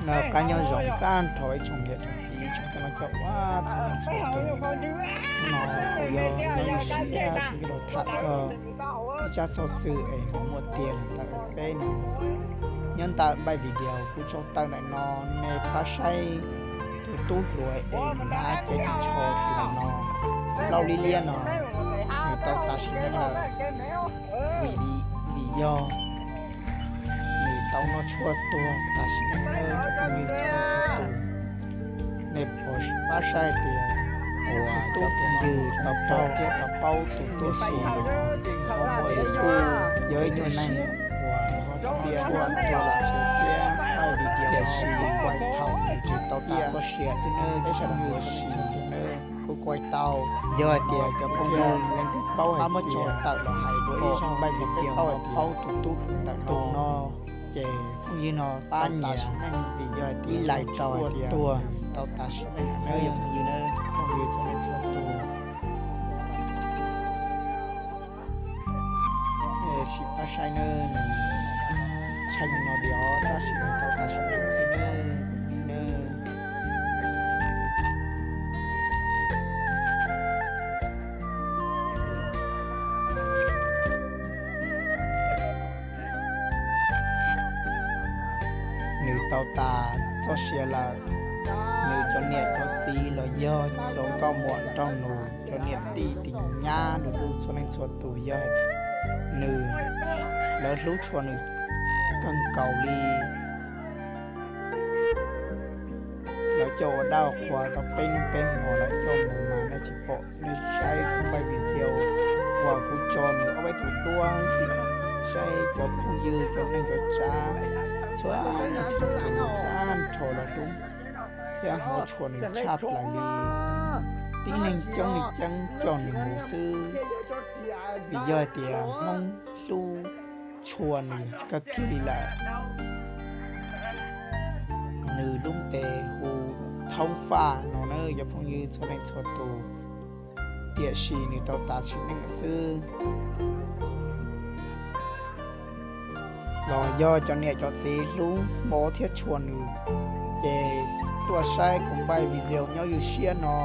Noj qab nyob zoo tag nrho ib tsoom niam tsoom txiv tsoom tij tsoom ua txhua leej txhua tus. Hnub no kuv yog Nyob Ywg Siab, kuv yuav los tham txog ib tsab xov xwm es nws muaj tiag los ntawm peb no. Nyob ntawm npaj video kuv tso tawm ntawm no, nej pab saib tus tub hluas es nws hnav cev ris tsho hluas no, plaub lib liab no, nws tau tas sim neej lawm. Vim, vim yog nws tau noj tshuaj tuag tas sim neej lawm cov phooj ywg txhua leej txhua tus. Nej puas pab saib tias uas cov phooj ywg tau paub thiab tau paub tus tuaj sim, nws ho muaj li kuj yog ib tug neeg uas nws ho tau noj tshuaj tuag lawm thiab. Tiam sis kuv kuaj thaum nws tsis tau tas txoj sia xwb nawb, peb sawv daws puas sim, kuv kuaj tau. Yog hais tias cov phooj ywg leej twg paub hais tias tawm los hais dua ib zaug npaj video paub tus tub hluas ntawm no, ces phooj ywg no pab nyiam, vim yog hais tias ib lais rau hais tias tuag tau tas sim neej nawb, yog phooj ywg nawb, phooj ywg txhua leej txhua tus. Sim pab saib nawb, nws tshee no diam tab sis nws tau tas sim neej xwb nawb, phooj ywg nawb. Nws tau tas txoj sia lawm. Nws cov niam cov txiv los yog cov nkauj muam nraug nus, cov niam tij tis nyab du lug txhua leej txhua tus, yog nws, lawv hlub tshua nws kawg nkaus li. Lawv coj ua dab ua qhua tau peb hnub peb hmo, lawv coj mus mas nej tsis pom, nej saib kuv npaj video uas kuv tso nws ob peb tus duab, saib cov phooj ywg cov neej cov tsav txhua leej txhua tus tag nrho los hlub thiab hmov tshua nws tshaj plaws li. Tib neeg coob li coob coj nws mus xwb, vim yog hais tias Hmoob hlub tshua nws kawg kiag li lawm. Nws lub npe hu Thoob Faj no nawb, cov phooj ywg txhua leej txhua tus, tiam sis nws tau tas sim neej lawm xwb. Los yog cov niam cov txiv hlub hmov thiab tshua nws, ces tuaj saib kuv npaj video Nyob Ywg Siab no,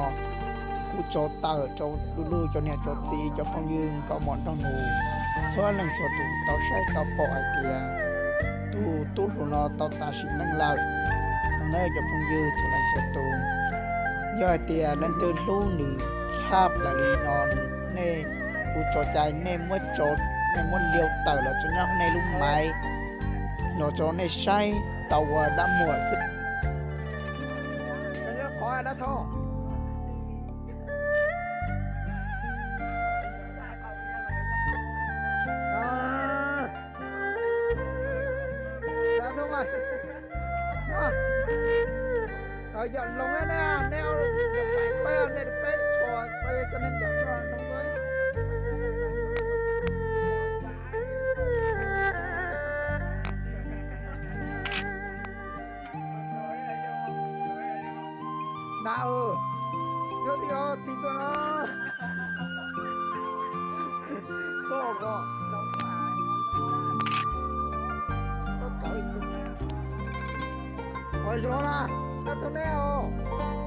kuv tso tawm rau du lug cov niam cov txiv cov phooj ywg nkauj muam nraug nus txhua leej txhua tus tau saib tau pom hais tias tus tub hluas no tau tas sim neej lawm no nawb, cov phooj ywg txhua leej txhua tus. Yog hais tias leej twg hlub nws tshaj plaws li no, nej, kuv tso cai nej muab tso, nej muab liu tawm los tso nyob nej lub maiv los tso nej saib tau ua dab muag xwb. Na, yog tig tuaj no. Ua zoo na, tab tug nej os.